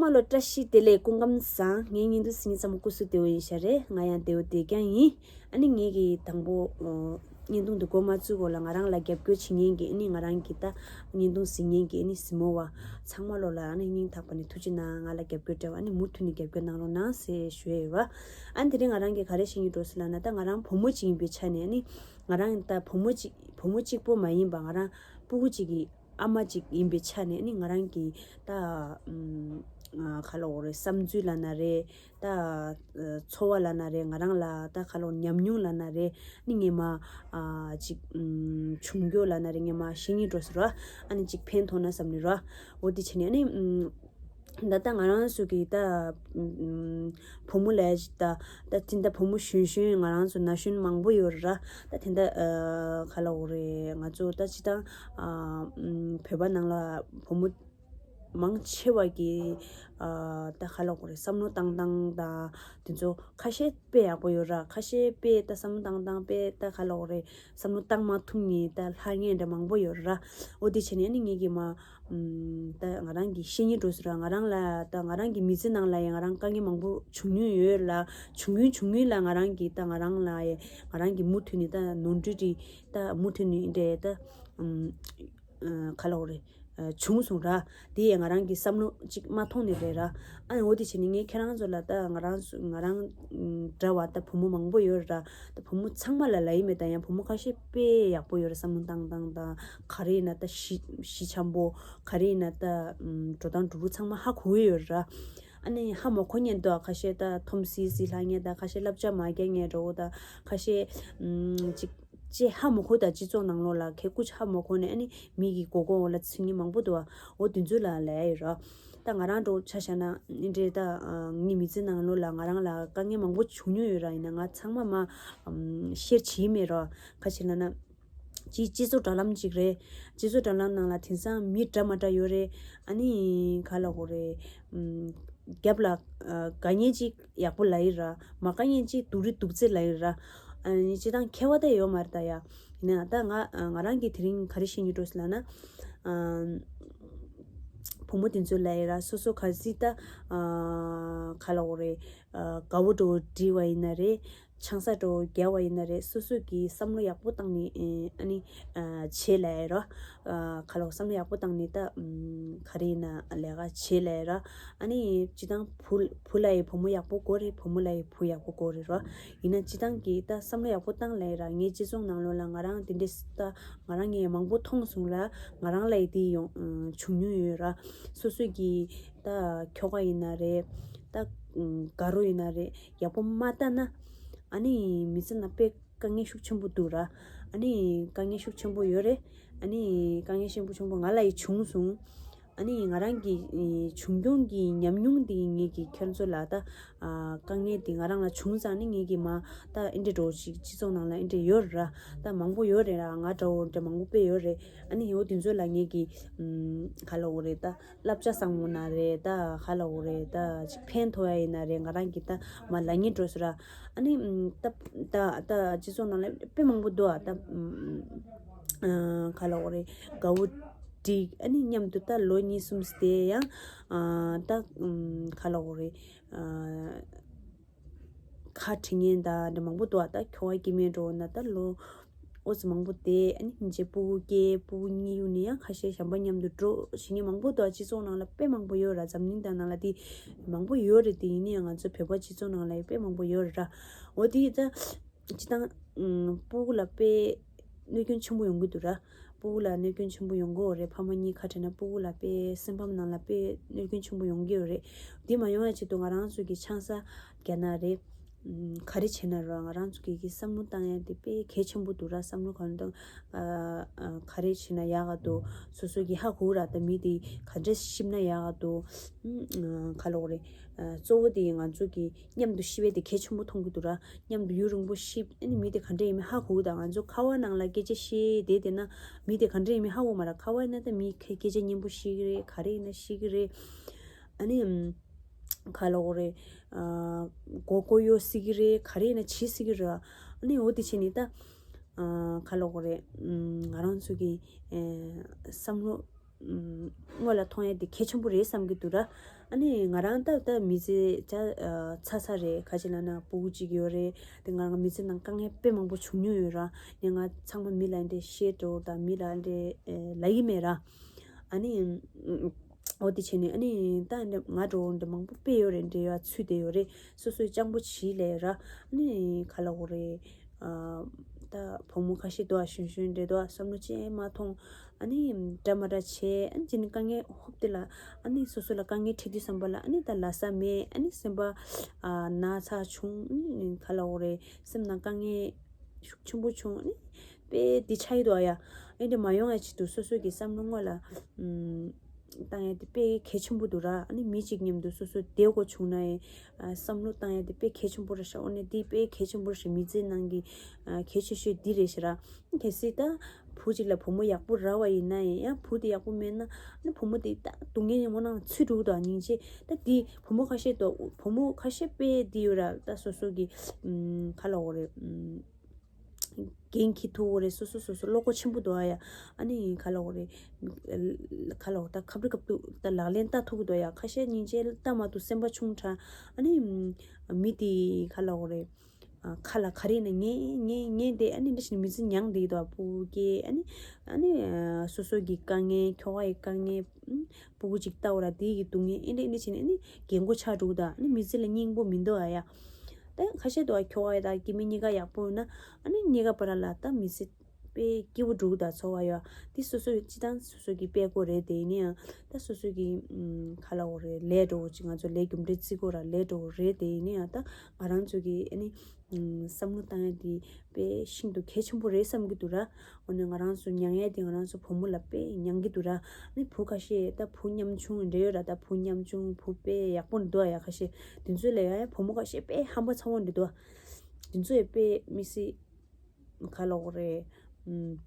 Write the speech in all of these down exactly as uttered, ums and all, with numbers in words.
མ་ལོ། བཀྲ་ཤིས་བདེ་ལེགས། སྐུ་ཁམས་བཟང་། ངའི་བརྙན་ཐུང་གཟིགས་མཁན་ཚང་མ་སྐུ་གཟུགས་བདེ་པོ་ཡིན་ཤག་རེད། ང་ཡང་བདེ་པོ་བསྡད་རྐྱང་ཡིན། ཨ་ནི་ངེད་ཀྱིས་དང་པོ་ཨ་བརྙན་ཐུང་འདི་འགོ་མ་བཙུགས་གོང་ལ་ང་རང་ལ་རྒྱབ་སྐྱོར་བྱེད་མཁན་གྱི། ཨ་ནི་ང་རང་གི་ད་བརྙན་ཐུང་གཟིགས་མཁན་གྱི་ཨ་ནི་གཟིགས་མོ་བ་ཚང་མ་ལོ་ལ་ཨ་ནི་སྙིང་ཐག་པ་ནས་ཐུགས་རྗེ་གནང་། ང་ལ་རྒྱབ་སྐྱོར་སྤྲད་པ། ཨ་ནི་མུ་མཐུད་ནས་རྒྱབ་སྐྱོར་གནང་རོགས་གནང་ཟེར་ཞུ་ཡས་ཡོད་པ། ཨ་ནི་དེ་རིང་ང་རང་གིས་ག་རེ་བཤད་སྙིང་འདོད་སོང་ལབ་ན། ད་ང་རང་བུ་མོ་གཅིག་ཡིན་པའི་ཆ་ནས། ཨ་ནི་ང་རང་ད་བུ་མོ་གཅིག་བུ་མོ་གཅིག་པོ་མ་ཡིན་པ། ང་རང་སྤུ་གུ་གཅིག་གི་ཨ་མ་གཅིག་ཡིན་པའི་ཆ་ནས། ཨ་ནི་ང་རང་གི་ད་ཨམ་ཨ་ག་ལབ་དགོས་རེད། བསམ་ཚུལ་ལབ་ན་རེད། ད་ཨ་ཚོར་བ་ལབ་ན་རེད། ང་རང་ལ་ད་ག་ལབ་དགོས། ཉམས་མྱོང་ལབ་ན་རེད། ཨ་ནི་ངས་མ་ཨ་ཅིག་ཨམ་བྱུང་རྒྱུ་ལབ་ན་རེད། ངས་མ་བཤད་སྙིང་འདོད་སོང་ར། ཨ་ནི་ཅིག་ཕན་ཐོགས་ན་བསམ་ནས་ར། འོ་དེ་བྱས་ནས་ཨ་ནི་ཨམ་ད་ལྟ་ང་རང་ཚོ་གི་ད་ཨམ་བུ་མོ་ལབ་ཡ་ཅིག་ད་ད་དེ་འདྲ་བུ་མོ་གཞོན་གཞོན་ང་རང་ཚོ་ན་གཞོན་མང་པོ་ཡོད་ར། ད་དེ་འདྲ་ཨ་ག་ལབ་དགོས་རེད། ང་ཚོ་ད་སྤྱིར་བཏང་ཨ་ཨམ་བོད་པ་ནང་ལ་བུ་མོ་མང་ཆེ་བ་གི་ཨ་ད་ག་ལབ་དགོས་རེད། བསམ་བློ་བཏང་སྟངས་ད་དེ་ཚོ་ཁ་ཤས་དཔེ་ཡག་པོ་ཡོད་ར། ཁ་ཤས་དཔེ་ད་བསམ་བློ་བཏང་སྟངས་དཔེ་ད་ག་ལབ་དགོས་རེད། བསམ་བློ་བཏང་མ་ཐུབ་མཁན་ད་ལྷག་མཁན་འདྲ་མང་པོ་ཡོད་ར། འོ་དེ་བྱས་ནས་ཨ་ནི་ངེད་ཀྱིས་མ་ཨམ་ད་ང་རང་གི་བཤད་སྙིང་འདོད་སོང་ར། ང་རང་ལ་ད་ང་རང་གི་མི་ཚེ་ནང་ལ་ཡང་ང་རང་དཀའ་ངལ་མང་པོ་བྱུང་མྱོང་ཡོད་ལ། བྱུང་མྱོང་བྱུང་མྱོང་ལ་ང་རང་གི་ད་ང་རང་ལ་ཡང་ང་རང་གི་མུ་མཐུད་ནས་ད་ནོར་འཁྲུལ་དེ་ད་མུ་མཐུད་ནས་འདྲ་ད་ཨམ་ཨ་ག་ལབ་དགོས་རེད། ཨ་བྱུང་སོང་ར། དེ་ཡང་ང་རང་གི་བསམ་བློ་གཅིག་མ་ཐོངས་ནས་རེད་ར། ཨ་ནི་འོ་དེ་བྱས་ནས་ངས་ཁྱེད་རང་ཚོ་ལ་ད་ང་རང་ཚོ་ང་རང་འདྲ་བ་ད་བུ་མོ་མང་པོ་ཡོད་ར། ད་བུ་མོ་ཚང་མ་ལ་ལབ་ཡི་མེད། ད་ཡང་བུ་མོ་ཁ་ཤས་དཔེ་ཡག་པོ་ཡོད་ར། བསམ་བློ་བཏང་སྟངས་དང་ག་རེ་ཡིན་ན་ད་ཞི་ཞི་འཇམ་པོ། ག་རེ་ཡིན་ན་ད་ཨམ་འགྲོ་སྟངས་འགྲོ་ལུགས་ཚང་མ་ཧ་གོ་གི་ཡོད་ར། ཨ་ནི་ཧ་མ་གོ་མཁན་འདུག་ཁ་ཤས་ད་འཐོམ་སི་སི་ལྷག་མཁན། ད་ཁ་ཤས་བསླབ་བྱ་མ་རྒྱག་མཁན་འདྲ་བོ། ད་ཁ་ཤས་ཨམ་ཅིག་ཅེས་ཧ་མ་གོ། ད་སྤྱི་ཚོགས་ནང་ལོགས་ལ་ཁེ་ཀུ་ཅིག་ཧ་མ་གོ་ནས་ཨ་ནི་མི་གི་མགོ་སྐོར་འོག་ལ་ཚུད་མཁན་མང་པོ་འདུག་བ། འོ་དེ་ཚོ་ལ་ལབ་ཡ་ཡོད་ར། ད་ང་རང་འདྲ་བོ་ཆ་བཞག་ན་འདི་འདྲའི་ད་ཨ་ངའི་མི་ཚེ་ནང་ལོགས་ལ་ང་རང་ལ་དཀའ་ངལ་མང་པོ་བྱུང་མྱོང་ཡོད་ར། ཡིན་ན་ང་ཚང་མ་མ་ཨམ་ཤེར་བྱེད་མེད་ར། ག་ཅི་ལབ་ན། སྤྱི་སྤྱི་ཚོགས་དྲ་ལམ་ཅིག་རེད། སྤྱི་ཚོགས་དྲ་ལམ་ནང་ལ་དེང་སང་མི་འདྲ་མ་འདྲ་ཡོད་རེད། ཨ་ནི་ག་ལབ་དགོས་རེད། ཨམ་རྒྱབ་ལ་ཨ་དགའ་མཁན་ཅིག་ཡག་པོ་ལབ་ཡི་ར། མ་དགའ་མཁན་ཅིག་སྡུག་རུས་སྡུག་ཚད་ལབ་ཡི་ར། ཨ་ནི་སྤྱིར་བཏང་ཁྱད་པར་ད་ཡོད་མ་རེད་ད་ཡ། ཡིན་ན་ད་ང་ང་རང་གིས་དེ་རིང་ག་རེ་བཤད་སྙིང་འདོད་སོང་ལབ་ན། ཨམ་བུ་མོ་དེ་ཚོ་ལབ་ཡི་ར། སོ་སོ་གལ་སྲིད་ད་ཨ་ག་ལབ་དགོས་རེད། ཨ་དགའ་བོ་འདྲ་བོ་སྒྲིག་པ་ཡིན་ན་རེད། ཆང་ས་འདྲ་བོ་བརྒྱབ་པ་ཡིན་ན་རེད། སོ་སོ་གིས་བསམ་བློ་ཡག་པོ་བཏང་ནས་ཨ་ནི་ཨ་བྱེད་ལབ་ཡི་ར། ཨ་ག་ལབ་བསམ་བློ་ཡག་པོ་བཏང་ནས་ད་ཨམ་ག་རེ་ཡིན་ན་ལས་ཀ་བྱེད་ལབ་ཡི་ར། ཨ་ནི་སྤྱིར་བཏང་བུ་བུ་ལ་ཡི་བུ་མོ་ཡག་པོ་དགོས་རེད། བུ་མོ་ལ་ཡི་བུ་ཡག་པོ་དགོས་རེད་ར། ཡིན་ན་སྤྱིར་བཏང་གིས་ད་བསམ་བློ་ཡག་པོ་བཏང་ལབ་ཡི་ར། ངའི་སྤྱི་ཚོགས་ནང་ལོགས་ལ་ང་རང་དེ་འདྲས་ད་ང་རང་ངས་མང་པོ་མཐོང་སོང་ར། ང་རང་ལ་ཡི་དེ་ཡོང་ཨ་བྱུང་མྱོང་ཡོད་ར། སོ་སོ་གིས་ད་ཁྱོ་ག་ཡིན་ན་རེད། ད་ཨམ་དགའ་རོགས་ཡིན་ན་རེད། ཡག་པོ་མ་ལྟ་ན་ཨ་ནི་མི་ཚེ་ནང་དཔེ་དཀའ་ངལ་ཤུགས་ཆེན་པོ་འདུག་ར། ཨ་ནི་དཀའ་ངལ་ཤུགས་ཆེན་པོ་ཡོད་རེད། ཨ་ནི་དཀའ་ངལ་ཤུགས་ཆེན་པོ་ང་ལ་ཡི་བྱུང་སོང་། ཨ་ནི་ང་རང་གི་ཨེ་བྱུང་མྱོང་གི་ཉམས་མྱོང་འདི་ངེད་ཀྱིས་ཁྱེད་ཚོ་ལ་ད་ཨ་དཀའ་ངལ་འདི་ང་རང་ལ་བྱུང་ཙང་ནི་ངེད་ཀྱིས་མ་ད་ཨེ་འདྲ་འདྲ་བོ་ཞིག་སྤྱི་ཚོགས་ནང་ལ་ཨེ་འདྲ་ཡོད་རེད་ར། ད་མང་པོ་ཡོད་རེད་ར། ང་འདྲ་བོ་འདྲ་མང་པོ་དཔེ་ཡོད་རེད། ཨ་ནི་འོ་དེ་ཚོ་ལ་ངེད་ཀྱིས་ཨམ་ག་ལབ་དགོས་རེད། ད་བསླབ་བྱ་བཟང་པོ་ན་རེད། ད་ག་ལབ་དགོས་རེད། ད་ཅིག་ཕན་ཐོགས་ཡ་ཡིན་ན་རེད། ང་རང་གིས་ད་མ་ལབ་སྙིང་འདོད་སོང་ར། ཨ་ནི་ཨམ་ད་ད་ད་སྤྱི་ཚོགས་ནང་ལ་དཔེ་མང་པོ་འདུག་ཨ། ད་ཨམ་ཨ་ག་ལབ་དགོས་རེད། དགའ་བོ་འགྲིག་ཨ་ནི་མཉམ་དུ་ད་ལོ་གཉིས་གསུམ་བསྡད་ཡང་ཨ་ད་ཨམ་ག་ལབ་དགོས་རེད། ཨ་ཁ་བྲལ་མཁན་ད་འདྲ་མང་པོ་འདུག་ཨ། ད་ཁྱོ་ག་སྐྱེ་དམན་འདྲ་བོ་ན་ད་ལོ་འོ་ཙམ་མང་པོ་བསྡད། ཨ་ནི་སྙིང་རྗེ་སྤུ་གུ་སྐྱེ། སྤུ་གུ་གཉིས་གཡུག་ནས་ཡང་ཁ་ཤས་གཞན་པ་མཉམ་དུ་འགྲོ་བྱེད་མཁན་མང་པོ་འདུག་ཨ། སྤྱི་ཚོགས་ནང་ལ་དཔེ་མང་པོ་ཡོད་ར། འཛམ་གླིང་ད་ནང་ལ་དེ་མང་པོ་ཡོད་རེད། དེ་ཡིན་ན་ཡང་ང་ཚོ་བོད་པ་སྤྱི་ཚོགས་ནང་ལ་ཡང་དཔེ་མང་པོ་ཡོད་རེད་ར། འོ་དེ་ད་སྤྱིར་བཏང་ཨུམ་སྤུ་གུ་ལ་དཔེ་གནོད་སྐྱོན་ཆེན་པོ་ཡོང་གི་འདུག་ར། སྤུ་གུ་ལ་གནོད་སྐྱོན་ཆེན་པོ་ཡོང་གི་ཡོད་རེད། ཕ་མ་གཉིས་ཁ་བྲལ་ན་སྤུ་གུ་ལ་དཔེ་སེམས་ཕམ་ནང་ལ་དཔེ་གནོད་སྐྱོན་ཆེན་པོ་ཡོང་གི་ཡོད་རེད། དེ་མ་ཡོང་ཡ་ཆེད་དུ་ང་རང་ཚོ་གི་ཆང་ས་རྒྱག་ན་རེད། ཨུམ་ག་རེ་བྱེད་ན་ར། ང་རང་ཚོ་གི་གི་བསམ་བློ་བཏང་ཡ་དེ་དཔེ་གལ་ཆེན་པོ་འདུག་ར། བསམ་བློ་གང་བཏང་ཨ་ཨ་ག་རེ་བྱེད་ན་ཡག་ག་འདུག་སོ་སོ་གི་ཧ་གོ་ར། ད་མི་དེ་ག་འདྲས་གཤིབ་ན་ཡག་ག་འདུག་ཨུམ་ག་ལབ་དགོས་རེད། ཨ་གཙོ་བོ་དེ་ང་ཚོ་གི་མཉམ་དུ་གཤིབ་པ་དེ་གལ་ཆེན་པོ་མཐོང་གི་འདུག་ར། མཉམ་དུ་ཡུན་རིང་པོ་གཤིབ། ཨ་ནི་མི་དེ་ག་འདྲ་ཡིན་མིན་ཧ་གོ་གི་འདུག་ང་ཚོ་ཁ་པར་ནང་ལ་སྐད་ཆ་བཤད་བསྡད་བསྡད་ན་མི་དེ་ག་འདྲ་ཡིན་མིན་ཧ་གོ་མ་རེད། ཁ་པར་ཡིན་ན་ད་མི་སྐད་སྐད་ཆ་སྙན་པོ་བཤད་ཀྱི་རེད། ག་རེ་ཡིན་ན་བཤད་ཀྱི་རེད། ཨ་ནི་ཨམ་ག་ལབ་དགོས་རེད། ཨ་མགོ་སྐོར་གཡོག་སྲིད་ཀྱི་རེད། ག་རེ་ཡིན་ན་བྱེད་སྲིད་ཀྱི་རེད། ཨ་ནི་འོ་དེ་བྱས་ནས་ད་ཨ་ག་ལབ་དགོས་རེད། ཨམ་ང་རང་ཚོ་གི་ཨེ་བསམ་བློ་ ཨུམ། སྔོན་ལ་མཐོང་ཡ་དེ་གལ་ཆེན་པོ་རེད་བསམ་གྱི་འདུག་ར། ཨ་ནི་ང་རང་ད་ད་མི་ཚེ་ཆ་ཨ་ཚ་ཚ་རེད། ག་ཅི་ལབ་ན་སྤུ་གུ་གཅིག་ཡོད་རེད། དེ་ང་རང་མི་ཚེ་ནང་དཀའ་ངལ་དཔེ་མང་པོ་བྱུང་མྱོང་ཡོད་ར། ནས་ང་ཚང་མ་མི་ལ་འདྲེ་བཤད་འགྲོ་དང་མི་ལ་འདྲེ་ཨེ་ལབ་ཀྱི་མེད་ར། ཨ་ནི་ཨུམ། འོ་དེ་བྱས་ནས་ཨ་ནི་ད་འདྲེ་ང་འགྲོ་འདྲེ་མང་པོ་དཔེ་ཡོད་རེད། འདྲེ་ཡ་ཚུད་དེ་ཡོད་རེད། སོ་སོའི་སྤྱང་པོ་བྱིས་ལས་ར། ཨ་ནི་ག་ལབ་དགོས་རེད། ཨ་ད་བུ་མོ་ཁ་ཤས་འདུག་ཨ་གཞོན་གཞོན་འདྲེ་འདུག་ཨ་བསམ་བློ་ཅན་མ་མཐོང་། ཨ་ནི་འདྲ་མ་འདྲ་བྱས། ཨ་ནི་ཅི་ནི་དཀའ་ངལ་ཧོབ་དེ་ལ་ཨ་ནི་སོ་སོ་ལ་དཀའ་ངལ་འཕྲད་དུས་བསམ་པ་ལ་ཨ་ནི་ད་ལ་ས་མེད། ཨ་ནི་སེམས་པ་ཨ་ན་ཚ་བྱུང་། ཨ་ནི་ག་ལབ་དགོས་རེད། སེམས་ནང་དཀའ་ངལ་ཤུགས་ཆེན་པོ་བྱུང་། ཨ་ནི་དཔེ་འདི་ཆགས་ཀྱི་འདུག་ཨ་ཡ། ཨ་ནི་འདི་མ་ཡོང་ཡ་ཆེད་དུ་སོ་སོ་གི་བསམ་བློ་སྔོན་ལ་ཨུམ། བཏང་ཡ་དེ་དཔེ་གལ་ཆེན་པོ་འདུག་ར། ཨ་ནི་མི་གཅིག་མཉམ་དུ་སོ་སོ་བསྡད་དགོས་བྱུང་ན་ཡང་ཨ་བསམ་བློ་བཏང་ཡ་དེ་དཔེ་གལ་ཆེན་པོ་རེད་ཤག་འོ་ན་འདི་དཔེ་གལ་ཆེན་པོ་རེད་ཤག་མི་ཚེ་ནང་གི་ཨ་གལ་ཆེ་ཤོས་འདི་རེད་ཤག་ར། གལ་སྲིད་ད་བུ་གཅིག་ལ་བུ་མོ་ཡག་པོ་རག་པ་ཡིན་ན་ཡང་ཡང་བུ་དེ་ཡག་པོ་མེད་ན་ཨ་ནི་བུ་མོ་དེ་ད་སྡུག་བསྔལ་ཉོན་མོངས་ནང་ཚུད་འགྲོ་གི་འདུག་སྙིང་རྗེ། ད་དེ་བུ་མོ་ཁ་ཤས་དང་བུ་མོ་ཁ་ཤས་དཔེ་འདི་ཡོད་ར། ད་སོ་སོ་གི་ཨུམ་ག་ལབ་དགོས་རེད། ཨུམ། འགན་འཁྱེར་ཐུབ་ཀྱི་རེད། སོ་སོ་སོ་སོ་བློ་ཁོག་ཆེན་པོ་འདུག་ཨ་ཡ། ཨ་ནི་ག་ལབ་དགོས་རེད། ག་ལབ་དགོས། ད་ཁ་པར་སྐབས་དུ་ད་ལག་ལེན་བསྟར་ཐུབ་ཀྱི་འདུག་ཨ་ཡ། ཁ་ཤས་སྙིང་རྗེ་ལྟ་མ་ཐུབ་སེམས་པ་ཆུང་དྲགས། ཨ་ནི་མི་དེ་ག་ལབ་དགོས་རེད། ཨ་ཁ་ལ་ག་རེ་ནས་ངན་ངན་ངན་དེ་ཨ་ནི་འདི་བཞིན་མི་ཚེ་མྱངས་བསྡད་ཀྱི་འདུག་ཨ། སྤུ་གུ་སྐྱེ། ཨ་ནི་ཨ་ནི་ཨ་སོ་སོ་གི་དཀའ་ངལ་ཁྱོ་ག་ཡི་དཀའ་ངལ། ཨ་སྤུ་གུ་གཅིག་ལྟ་བ་ར་དེ་གི་སྡུག་བསྔལ་ཨེ་འདྲ་ཨེ་འདྲ་བྱས་ནས་ཨ་ནི་རྒན་གོག་ཆགས་འགྲོ་གི་འདུག་ཨ་ནི་མི་ཚེ་ལ་སྙིང་པོ་མི་འདུག་ཨ་ཡ། ད་ཁ་ཤས་འདུག་ཨ། ཁྱོ་ག་དང་སྐྱེ་དམན་གཉིས་ཀ་ཡག་པོ་ཡོད་ན་ཨ་ནི་གཉིས་ཀ་བར་ལ་ད་མི་ཚེ་དཔེ་སྐྱིད་པོ་འགྲོ་གི་འདུག་འཚོ་བ་ཡོད། དེ་སོ་སོ་སྤྱི་བཏང་སོ་སོ་གི་དཔེ་ཀོ་རེད། དེ་ཡིན་ན་ཡང་ད་སོ་སོ་གི་ཨུམ་ག་ལབ་དགོས་རེད། ལས་འགྲོ་བོ་ཅིག་ང་ཚོ་ལས་རྒྱུ་འབྲས་བརྩི་དགོས་ར་ལས་འགྲོ་བོ་རེད། དེ་ཡིན་ན་ཡང་ད་ང་རང་ཚོ་གི་ཨ་ནི་ཨུམ་བསམ་བློ་བཏང་ཡ་དེ་དཔེ་ཤིན་ཏུ་གལ་ཆེན་པོ་རེད་བསམ་གྱི་འདུག་ར། འོ་ན་ང་རང་ཚོ་མྱངས་ཡ་དེ་ང་རང་ཚོ་བུ་མོ་ལ་དཔེ་མྱང་གི་འདུག་ར། ཨ་ནི་བུ་ཁ་ཤས་ད་བུ་ཉམ་ཆུང་འདྲ་ཡོད་ར། ད་བུ་ཉམ་ཆུང་བུ་དཔེ་ཡག་པོ་འདུག་ཨ་ཡ། ཁ་ཤས་དེ་ཚོ་ལ་ཡ་ཡ་བུ་མོ་ཁ་ཤས་དཔེ་ཧམ་པ་ཚ་བོ་འདྲ་འདུག་དེ་ཚོ་ཡ་དཔེ་མི་སྲིད་ག་ལབ་དགོས་རེད། ཨུམ།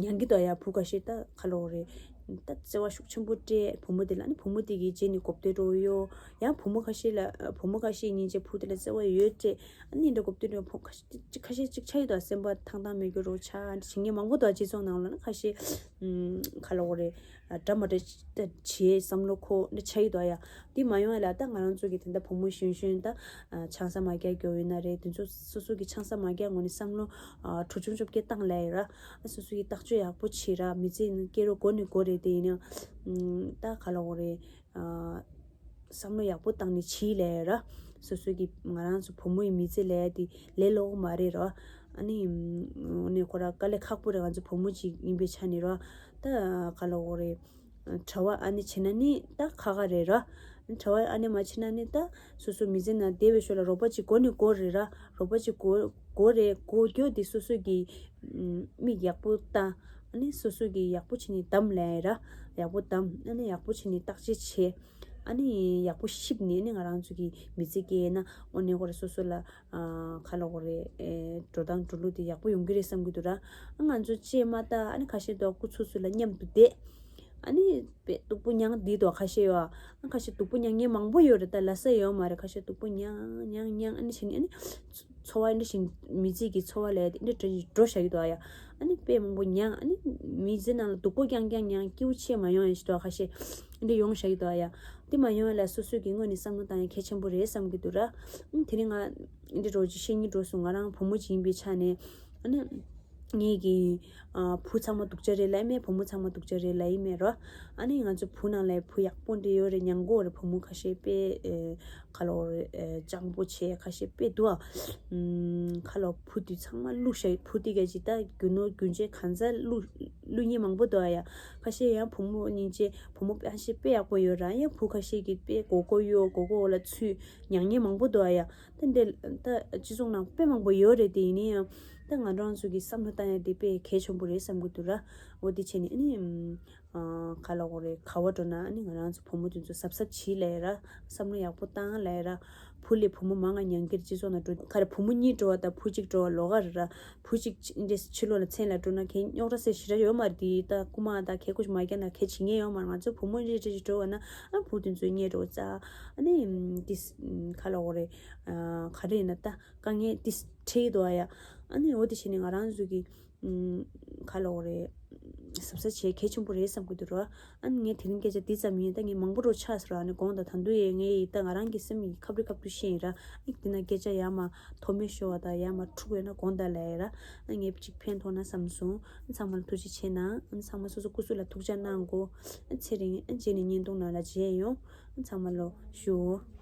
མྱང་གི་འདུག་ཡ། བུ་ཁ་ཤས་ད་ག་ལབ་དགོས་རེད། ད་བརྩེ་བ་ཤུགས་ཆེན་པོ་སྤྲད་བུ་མོ་དེ་ལ། ཨ་ནི་བུ་མོ་དེ་གི་རྗེས་ནས་གོ་བདེ་འགྲོ་ཡོད། ཡང་བུ་མོ་ཁ་ཤས་ལ་བུ་མོ་ཁ་ཤས་སྙིང་རྗེ་བུ་དེ་ལ་བརྩེ་བ་ཡོད་སྤྲད། ཨ་ནི་འདྲ་གོ་བདེ་འགྲོ་བུ་ཁ་ཤས་ཁ་ཤས་ཅིག་ཆགས་ཡོད་དོ། སེམས་པ་ཐང་ཐང་མེད་རྒྱུ་རོ་ཆ་འདྲ་བྱེད་མཁན་མང་པོ་འདུག་སྤྱི་ཚོགས་ནང་ལ་ནི་ཁ་ཤས་ཨུམ་ག་ལབ་དགོས་རེད། འདྲ་མ་འདྲ་བྱེད་བསམ་བློ་འཁོར་འདྲ་ཆགས་ཡོད་དོ་ཡ། དེ་མ་ཡོང་ཡ་ལ་ད་ང་རང་ཚོ་གི་དེ་འདྲ་བུ་མོ་གཞོན་གཞོན་ད་ཨ་ཆང་ས་མ་རྒྱག་རྒྱུ་ཡོད་ན་རེད། དེ་ཚོ་སོ་སོ་གི་ཆང་ས་མ་རྒྱག་ངོ་ནས་བསམ་བློ་ཨ་གྲུ་ཆུང་ཆུང་སྐྱེ་བཏང་ལས་ར། ཨ་སོ་སོ་གི་ཐག་གཅོད་ཡག་པོ་བྱེད་ར། མི་ཚེ་ནི་སྐྱེ་རོ་མགོ་ནས་མགོ་རེད། དེ་ཡིན་ན་ཨུམ་ད་ག་ལབ་དགོས་རེད། ཨ་བསམ་བློ་ཡག་པོ་བཏང་ནས་བྱེད་ལས་ར། སོ་སོ་གི་ང་རང་ཚོ་བུ་མོ་ཡི་མི་ཚེ་ལས་དེ་ལས་སླ་པོ་མ་རེད་ར། ཨ་ནི་ཨུམ་ཨ་ནི་ཁོ་ར་དཀའ་ལས་ཁག་པོ་རེད། ང་ཚོ་བུ་མོ་ཅིག་ཡིན་པའི་ཆ་ནས་ར། ད་ག་ལབ་དགོས་རེད། གྲྭ་པ་ཨ་ནི་བྱེད་ན་ནི་ད་ཁག་ཁག་རེད་ར། གྲྭ་པ་ཨ་ནི་མ་བྱེད་ན་ནི་ད་སོ་སོ་མི་ཚེ་ནང་བསྡད་པའི་ཞོར་ལ་རོགས་པ་ཅིག་དགོས་ནི་དགོས་རེད་ར། རོགས་པ་ཅིག་དགོས་དགོས་རེད། དགོས་རྒྱུ་དེ་སོ་སོ་གི་ཨམ་མིག་ཡག་པོ་ལྟ། ཨ་ནི་སོ་སོ་གི་ཡག་པོ་བྱེད་ནི་གདམ་ལས་ར། ཡག་པོ་གདམ། ཨ་ནི་ཡག་པོ་བྱེད་ནི་བརྟག་དཔྱད་བྱེད། ཨ་ནི་ཡག་པོ་ཤེས་ནས་ཨ་ནི་ང་རང་ཚོ་གི་མི་ཚེ་སྐྱེལ་ན་འོ་ནི་ཁོ་ར་སོ་སོ་ལ། ཨ་ག་ལབ་དགོས་རེད། ཨེ་འགྲོ་སྟངས་འགྲོ་ལུགས་དེ་ཡག་པོ་ཡོང་གི་རེད་བསམ་གྱི་འདུག་ར། ཨ་ང་ཚོ་ཅེས་མ་ལྟ། ཨ་ནི་ཁ་ཤས་འདུག་སྐུ་ཚོ་ཚོ་ལ་མཉམ་དུ་བསྡད། ཨ་ནི་དཔེ་སྡུག་པོ་མྱངས་བསྡད་འདུག་ཁ་ཤས་ཡོད། ཨ་ཁ་ཤས་སྡུག་པོ་མྱངས་མཁན་མང་པོ་ཡོད་རེད། ད་ལབ་ས་ཡོད་མ་རེད། ཁ་ཤས་སྡུག་པོ་མྱངས་མྱངས་མྱངས་ཨ་ནི་བྱས་ནས་ཨ་ནི་འཚོ་བ་འདི་བཞིན་མི་ཚེ་གི་འཚོ་བ་ལས་འདི་འདྲ་འགྲོ་བཞག་གི་འདུག་ཨ་ཡ། ཨ་ནི་དཔེ་མང་པོ་མྱངས། ཨ་ནི་མི་ཚེ་ནང་ལ་སྡུག་པོ་རྐྱང་རྐྱང་མྱངས། སྐྱིད་པོ་ཆེ་མ་ཡོང་ཡ་ཞིག་འདུག་ཁ་ཤས་འདི་འདྲ་ཡོང་བཞག་གི་འདུག་ཨ་ཡ། དེ་མ་ཡོང་ཡ་ལ་སོ་སོ་གི་དངོས་ནས་བསམ་བློ་བཏང་ཡ་གལ་ཆེན་པོ་རེད་བསམ་གྱི་འདུག་ར། ཨ་ནི་དེ་རིང་ང་འདི་འདྲ་བོ་ཅིག་བཤད་སྙིང་འདོད་སོང་། ང་རང་བུ་མོ་ཅིག་ཡིན་པའི་ཆ་ནས། ཨ་ནི་ངེད་ཀྱི་ཨ་བུ་ཚང་མ་སྡུག་ཅག་རེད་ལབ་ཡ་མེད། བུ་མོ་ཚང་མ་སྡུག་ཅག་རེད་ལབ་ཡ་མེད་རོ། ཨ་ནི་ང་ཚོ་བུ་ནང་ལ་བུ་ཡག་པོ་འདྲ་ཡོད་རེད། མྱང་དགོས་རེད། བུ་མོ་ཁ་ཤས་དཔེ་ཨེ་ག་ལབ་དགོས་རེད། ཨེ་སྤྱང་པོ་བྱས་ཁ་ཤས་དཔེ་འདུག་ཨ། ཨམ་ག་ལབ་དགོས། བུ་དེ་ཚང་མ་བསླུས་བཞག་བུ་དེ་ག་ཅིག་ད་རྒྱུ་ནོར་རྒྱུ་ཆས་གང་ཚ་བསླུས་བསླུས་མཁན་མང་པོ་འདུག་ཨ་ཡ། ཁ་ཤས་ཡང་བུ་མོ་སྙིང་རྗེ། བུ་མོ་ཁ་ཤས་དཔེ་ཡག་པོ་ཡོད་ར། ཡང་བུ་ཁ་ཤས་ཀྱིས་དཔེ་མགོ་སྐོར་གཡོག་མགོ་སྐོར་འོག་ལ་ཚུད་མྱང་མཁན་མང་པོ་འདུག་ཨ་ཡ། ད་འདི་ད་སྤྱི་ཚོགས་ནང་དཔེ་མང་པོ་ཡོད་རེད། དེ་ཡིན་ན་ཡང་ད་ང་རང་ཚོ་གི་བསམ་བློ་བཏང་ཡ་དེ་དཔེ་གལ་ཆེན་པོ་རེད་བསམ་གྱི་འདུག་ར། འོ་དེ་བྱས་ནས་ཨ་ནི་ཨ་ག་ལབ་དགོས་རེད། ག་བ་འགྲོ་ན་ཨ་ནི་ང་རང་ཚོ་བུ་མོ་དེ་ཚོ་གཟབ་གཟབ་བྱེད་ལབ་ཡ་ར། བསམ་བློ་ཡག་པོ་བཏང་ལབ་ཡ་ར། བུ་ལས་བུ་མོ་མང་ང་མྱང་གིར་སྤྱི་ཚོགས་ནང་འགྲོ་ག་རེ། བུ་མོ་གཉིས་འགྲོ་བ་དང་བུ་གཅིག་འགྲོ་བ་ལོགས་ཀ་རེད་ར། བུ་གཅིག་འདྲེ་ཕྱི་ལོགས་ལ་མཚན་ལ་འགྲོ་ན་ཁྱེད་རྙོག་དྲ་སེ་ཞེ་དྲག་ཡོད་མ་རེད། དེ་ད་རྐུ་མ་དང་ཁྱེད་ཁུ་མ་རྒྱག་ན་ཁྱེད་བྱེད་མཁན་ཡོད་མ་རེད། ང་ཚོ་བུ་མོ་འདྲེ་འདྲེ་ཞིག་འགྲོ་བ་ན་ཨ་བུ་དེ་ཚོའི་སྙད་འགྲོ་ཙ། ཨ་ནི་དེ་ག་ལབ་དགོས་རེད། ག་རེ་ཡིན་ན་ད་དཀའ་ངལ་དེ་འཕྲད་འདུག་ཨ་ཡ། ཨ་ནི་འོ་དེ་བྱས་ནས་ང་རང་ཚོ་གི་ཨུམ། ག་ལབ་དགོས་རེད། གཟབ་གཟབ་བྱེད་གལ་ཆེན་པོ་རེད་བསམ་གྱི་འདུག་ར། ཨ་ནི་ངས་དེ་རིང་སྐད་ཆ་འདི་ཙམ་ཡིན། ད་ངས་མང་པོ་རུ་ཆགས་སོང་ར། ཨ་ནི་དགོངས་དག། ད་དུང་ཡང་ངས་ཡིན་ད་ང་རང་གི་སེམས་ཡིན་ཁ་བྲི་ཁ་བྲི་བཤད་ཡིན་ར། ཨ་ནི་འདི་ན་སྐད་ཆ་ཡར་མར་མཐོ་དམན་ཤོར་བ་དང་ཡར་མར་འཁྲུག་ཡོད་ན་དགོངས་དག་ལབ་ཡིན་ར། ཨ་ངས་ཅིག་ཕན་ཐོགས་ན་བསམ་སོང་། ཨ་ཚང་མ་ལ་ཐུགས་རྗེ་ཆེ་གནང་། ཨ་ཚང་མ་སོ་སོ་སྐུ་གཟུགས་ལ་ཐུགས་ཅག་གནང་དགོས། ཨ་ཚེ་རིང་། ཨ་རྗེས་ནས་བརྙན་ཐུང་ནང་ལ་མཇལ་ཡོང་། ཨ་ཚང་མ་ལ་ཞུ།